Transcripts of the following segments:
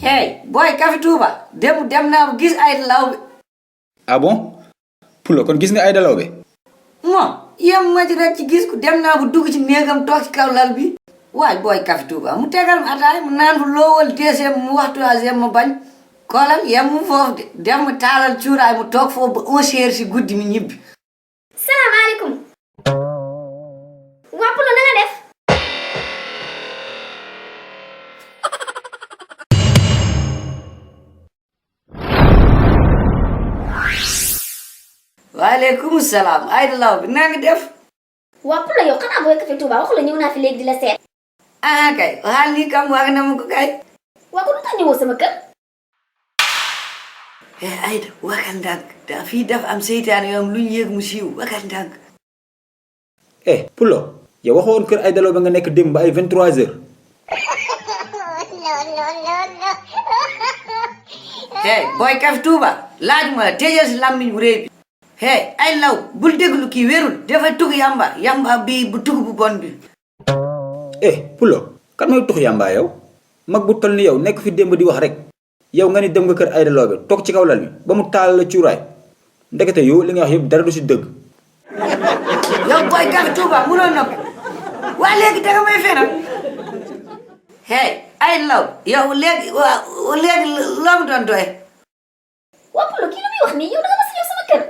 Hey, boy Café Touba, dem naa gis ay lawbe. Ah bon? Pulo kon gis nga Aïda Lawbe? Mo, yem ma ci rek ci gis ko dem naa bu dugg ci néegam toog ci kaw lal bi. Waay boy Café Touba mu tegal ma ataay mu naan fu loowal deuxième mu wax troisième ma bañ. Koolal yem mu foofu de dem mu taalal cuuraay mu toog foofu ba 11h si guddi mi ñibbi. Salaamaaleykum. Waa Pulo na nga def? Waaleykum salaam Aïda Lawbe na nga def. Waa Pulo yow xanaa booy Café Touba waxu la ñëw naa fi léegi di la seet. Ah kay waxal lii kam wax na ma ko kay. Waa ko lu tax ñëwoo sama kër? Aïda waxal ndànk daa fii dafa am seytaane yoom lu ñu yëg mu siiw waxal ndànk. Pulo yow waxoon kër Aïda Lawbe nga nekk démb ba ay 23h. Boy Café Touba laaj ma la tëjal si lammiñ bu réy bi. Ay law bul déglu kii wérul dafa tugg yamba bi bu tugg bu bon bi. Pulo kan mooy tux yamba yow mag bu toll ni yow nekk fi démb di wax rek yow nga ni dem nga kër Aïda Lawbe toog ci kaw lal bi ba mu taal la cuuraay ndekete yow li nga wax yëpp dara du si dëgg. Yow Boy Café Touba mënoon na ko waa léegi danga may fenal. ay law yow léegi loo mu doon doye. Waa Pulo kii lu muy wax nii yow danga mas a ñëw sama kër.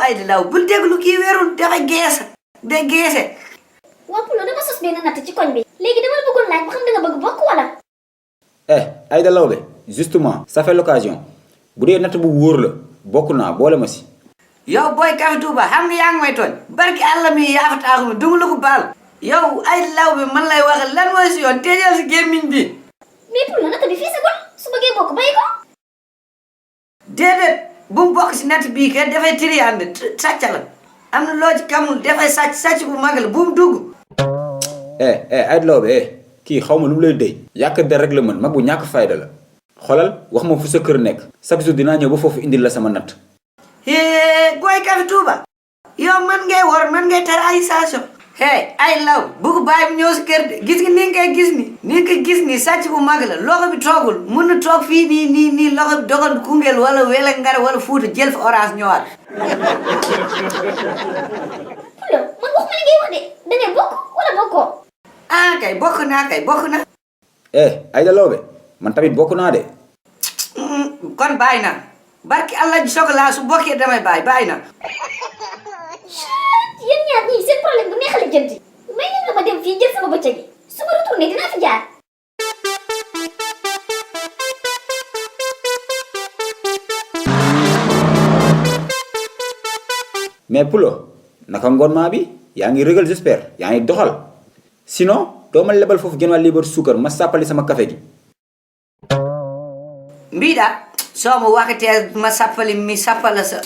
Aïda Law bul déglu kii wérul dafa geese. Waa Pulo dama sos benn natt ci koñ bi. léegi dama la bëggoon laaj ba xam danga bëgg bokk wala. Aïda Lawbe justement ça fait l'occasion bu dee natt bu wóor la bokk naa boole ma si. Yow Boy Café Touba xam nga yaa ngi may tooñ barki àlla mi yaa fa taaxu mi du la ko baal. yow Aïda Lawbe man lay wax lan mooy si yoon tëjal si gémmiñ bi. mais Pulo natt bi fii sa gol su bëggee bokk bay ko. déedéet bu mu bokk si natt bii kenn dafay triyande sàcc la am na loo ci kamul dafay sàcc bu mag la bu mu dugg. Aïda Lawbe kii xaw ma lu mu lay déy. yàq der rek la mën mag bu ñàkk fayda la. xoolal wax ma fu sa kër nekk chaque jour dinaa ñëw ba foofu indil la sama natt. Boy Café Touba yow man ngay wor man ngay tar ay station. ay law bugg bàyyi mu ñëw si kër de gis nga ni nga koy gis ni sàcc bu mag la loxo bi toogul mun na toog fii nii loxo bi dogal Koungheul wala wele ngara wala Fuuta jël fa orange ñëwaat. Pulo man wax ma li ngay wax de dangay bokk wala bokkoo. kay bokk naa. Aïda Lawbe man tamit bokk naa de. kon bàyyi naa barki Allah ji soxlaa su bokkee damay bàyyi naa. yéen ñaar ñii seen problème bu neex a lijjanti may leen ma dem fii jël sama bëccëg gi su ma retourné dinaa fi jaar. mais Pulo naka ngoon maa bi yaa ngi régal j'espère yaa ngi doxal sinon doo ma lebal foofu gën waa liibar suukar ma sàppali sama café gi. mbiɗa soo ma wakkatee ma sappali mi sappala sa